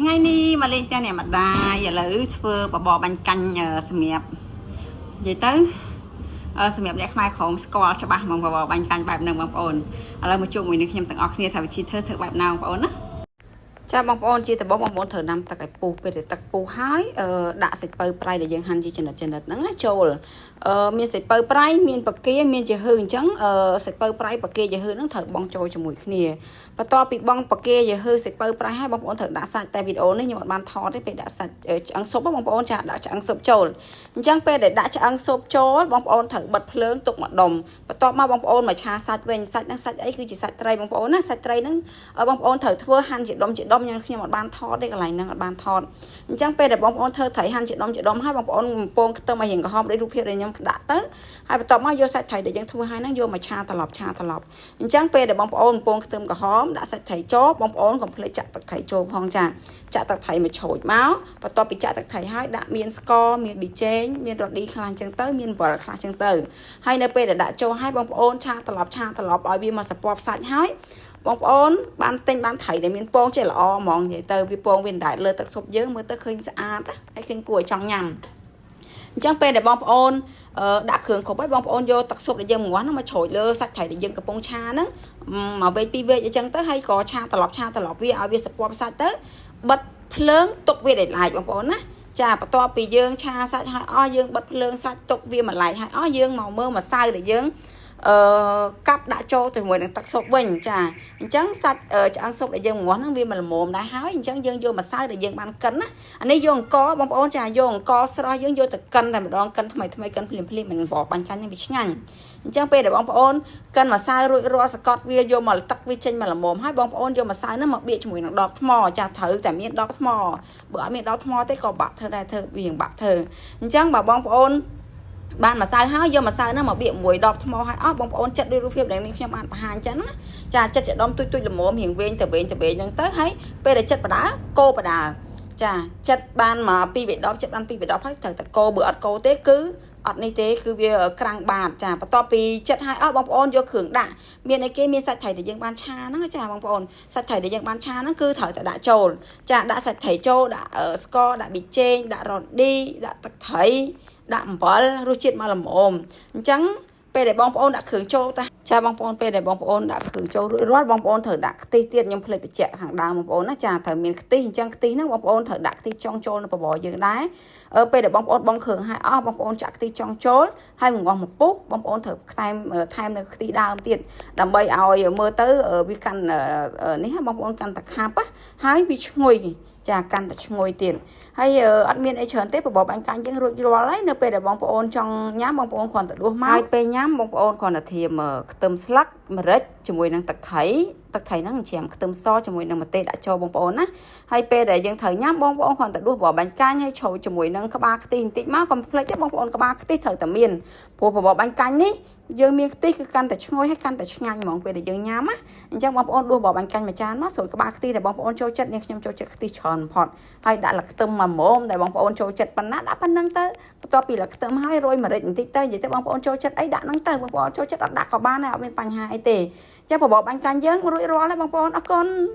ថ្ងៃនេះមកលេងផ្ទះអ្នកម្ដាយឥឡូវធ្វើបបរបាញ់កាញ់សម្រាប់និយាយទៅសម្រាប់អ្នកខ្មែរក្រមស្គាល់ច្បាស់ហ្មងបបរបាញ់កាញ់បែបហ្នឹងបងប្អូនឥឡូវមកជួបមួយនឹងខ្ញុំទាំងអស់គ្នាថាវិធីធ្វើធ្វើបែបណាបងប្អូនណាចាបងប្អូនជាដំបូងបងប្អូនត្រូវដាំទឹកឲ្យពុះពេលដែលទឹកពុះហើយដាក់សាច់ពៅប្រៃដែលយើងហាន់ជាចំណិតចំណិតហ្នឹងណាចូលមានសាច់ពៅប្រៃមានបកាមានជាហឺអញ្ចឹងសាច់ពៅប្រៃបកាជាហឺហ្នឹងត្រូវបងចូលជាមួយគ្នាបន្ទាប់ពីបងបកាជាហឺសាច់ពៅប្រៃហើយបងប្អូនត្រូវដាក់សាច់តែវីដេអូនេះខ្ញុំអត់បានថតទេពេលដាក់សាច់ឆ្អឹងស៊ុបបងប្អូនចាដាក់ឆ្អឹងស៊ុបចូលអញ្ចឹងពេលដែលដាក់ឆ្អឹងស៊ុបចូលបងប្អូនត្រូវបិទភ្លើងទុកម្ដុំបន្ទាប់មកបងប្អូនមកឆាសាច់វិញសាច់ហ្នឹងសាច់អីគឺជាសាច់ត្រីបងប្អូនណាសាច់ត្រីហ្នឹងបងប្អូនត្រូវធ្វើហាន់ជាដុំជាដុំខ្ញុំខ្ញុំអត់បានថតទេកន្លែងហ្នឹងអត់បានថតអញ្ចឹងពេលដែលបងប្អូនធ្វើត្រីហាន់ជាដុំជាដុំហើយបងប្អូនបំពងខ្ទឹមឲ្យរៀងក្រហមដូចរូបភាពដែលខ្ញុំដាក់ទៅហើយបន្ទាប់មកយកសាច់ត្រីដែលយើងធ្វើហើយហ្នឹងយកមកឆាត្រឡប់ឆាត្រឡប់អញ្ចឹងពេលដែលបងប្អូនបំពងខ្ទឹមក្រហមដាក់សាច់ត្រីចូលបងប្អូនកុំភ្លេចចាក់ទឹកត្រីចូលផងចាចាក់ទឹកត្រីមកឆូចមកបន្ទាប់ពីចាក់ទឹកត្រីហើយដាក់មានស្ករមានប៊ីចេងមានរ៉ឌីខ្លះអញ្ចឹងទៅមានអំបិលខ្លះអញ្ចឹងទៅហើយនៅពេលដែលដាក់ចូលហើយបងប្អូនឆាត្រឡប់ឆាត្រឡប់ឲ្យវាមកសពប់សាច់ហើយបងប្អូនបានទិញបានត្រីដែលមានពងចេះល្អហ្មងនិយាយទៅវាពងវាដដែលលើទឹកស៊ុបយើងមើលទៅឃើញស្អាតហើយឃើញគួរឲ្យចង់ញ៉ាំអញ្ចឹងពេលដែលបងប្អូនដាក់គ្រឿងគ្រប់ហើយបងប្អូនយកទឹកស៊ុបដែលយើងងាស់ហ្នឹងមកច្រូចលើសាច់ត្រីដែលយើងកំពុងឆាហ្នឹងមកវែកពីរវែកអញ្ចឹងទៅហើយក៏ឆាត្រឡប់ឆាត្រឡប់វាឲ្យវាសពប់សាច់ទៅបិទភ្លើងទុកវាដែលឡែកបងប្អូនណាចាបន្ទាប់ពីយើងឆាសាច់ហើយអស់យើងបិទភ្លើងសាច់ទុកវាមួយឡែកហើយអស់យើងមកមើលម្សៅដែលយើងកាប់ដាក់ចូលជាមួយនឹងទឹកស៊ុបវិញចាអញ្ចឹងសាច់ឆ្អឹងស៊ុបដែលយើងងាស់ហ្នឹងវាមិនល្មមដែរហើយអញ្ចឹងយើងយកម្សៅដែលយើងបានកិនណាអានេះយកអង្ករបងប្អូនចាយកអង្ករស្រស់យើងយកទៅកិនតែម្ដងកិនថ្មីថ្មីកិនភ្លាមភ្លាមមិនបបបាញ់កាញ់ហ្នឹងវាឆ្ងាញ់អញ្ចឹងពេលដែលបងប្អូនកិនម្សៅរួចរាល់សកត់វាយកមកទឹកវាចេញមកល្មមហើយបងប្អូនយកម្សៅហ្នឹងមកបៀកជាមួយនឹងដបថ្មចាត្រូវតែមានដបថ្មបើអត់មានដបថ្មទេក៏បាក់ធ្វើដែរធ្វើវាបាក់ធ្វើអញ្ចឹងបើបងប្អូនបានម្សៅហើយយកម្សៅហ្នឹងមកបៀកមួយដបថ្មហើយអស់បងប្អូនចិត្តដូចរូបភាពដែលនេះខ្ញុំបានបង្ហាញអញ្ចឹងណាចាចិត្តជាដុំទុយទុយល្មមរៀងវែងទៅវែងទៅវែងហ្នឹងទៅហើយពេលដែលចិត្តបដាកោបដាចាចិត្តបានមកពីរដបចិត្តបានពីរដបហើយត្រូវតែកោបើអត់កោទេគឺអត់នេះទេគឺវាក្រាំងបាតចាបន្ទាប់ពីចិត្តហើយអស់បងប្អូនយកគ្រឿងដាក់មានអីគេមានសាច់ត្រីដែលយើងបានឆាហ្នឹងចាបងប្អូនសាច់ត្រីដែលយើងបានឆាហ្នឹងគឺត្រូវតែដាក់ចូលចាដាក់សាច់ត្រីចូលដាក់ស្ករដាក់ប៊ីចេងដាក់រ៉ឌីដាក់ទឹកត្រីដាក់អំបិលរសជាតិមកល្មមអញ្ចឹងពេលដែលបងប្អូនដាក់គ្រឿងចូលតាចាបងប្អូនពេលដែលបងប្អូនដាក់គ្រឿងចូលរួចរាល់បងប្អូនត្រូវដាក់ខ្ទិះទៀតខ្ញុំភ្លេចបញ្ជាក់ខាងដើមបងប្អូនណាចាត្រូវមានខ្ទិះអញ្ចឹងខ្ទិះហ្នឹងបងប្អូនត្រូវដាក់ខ្ទិះចុងចូលនៅបបរយើងដែរពេលដែលបងប្អូនបងគ្រឿងឲ្យអស់បងប្អូនចាក់ខ្ទិះចុងចូលហើយងាស់មកពុះបងប្អូនត្រូវថែមថែមនៅខ្ទិះដើមទៀតដើម្បីឲ្យមើលទៅវាកាន់នេះបងប្អូនកាន់តែខាប់ហើយវាឈ្ងុយចាកាន់តែឈ្ងុយទៀតហើយអត់មានអីច្រើនទេបបរបាញ់កាញ់យើងរួចរាល់ហើយនៅពេលដែលបងប្អូនចង់ញ៉ាំបងប្អូនគ្រាន់តែដួសមកហើយពេលញ៉ាំបងប្អូនគ្រាន់តែធៀមខ្ទឹមស្លឹកម្រេចជាមួយនឹងទឹកត្រីទឹកត្រីហ្នឹងច្រាមខ្ទឹមសជាមួយនឹងម្ទេសដាក់ចូលបងប្អូនណាហើយពេលដែលយើងត្រូវញ៉ាំបងប្អូនគ្រាន់តែដួសបបរបាញ់កាញ់ហើយជ្រោយជាមួយនឹងក្បាលខ្ទិះបន្តិចមកកុំភ្លេចទេបងប្អូនក្បាលខ្ទិះត្រូវតែមានព្រោះបបរបាញ់កាញ់នេះយើងមានខ្ទិះគឺកាន់តែឈ្ងុយហើយកាន់តែឆ្ងាញ់ហ្មងពេលដែលយើងញ៉ាំណាអញ្ចឹងបងប្អូនដួសបបរបាញ់កាញ់មួយចានមកស្រួយក្បាលខ្ទិះដែលបងប្អូនចូលចិត្តនេះខ្ញុំចូលចិត្តខ្ទិះច្រើនបំផុតហើយដាក់លខ្ទឹមមួយមុំដែលបងប្អូនចូលចិត្តប៉ុណ្ណាដាក់ប៉ុណ្្នឹងទៅបន្ទាប់ពីលខ្ទឹមហើយរោយម្រេចបន្តិចទៅនិយាយទៅបងប្អូនចូលចិត្តអីដាក់ហ្នឹងទៅបងប្អូនចូលចិត្តអត់ដាក់ក៏បានដែរអត់មានបញ្ហាអីទេអញ្ចឹងបបរបាញ់កាញ់យើងរួចរាល់ហើយបងប្អូនអរគុណ។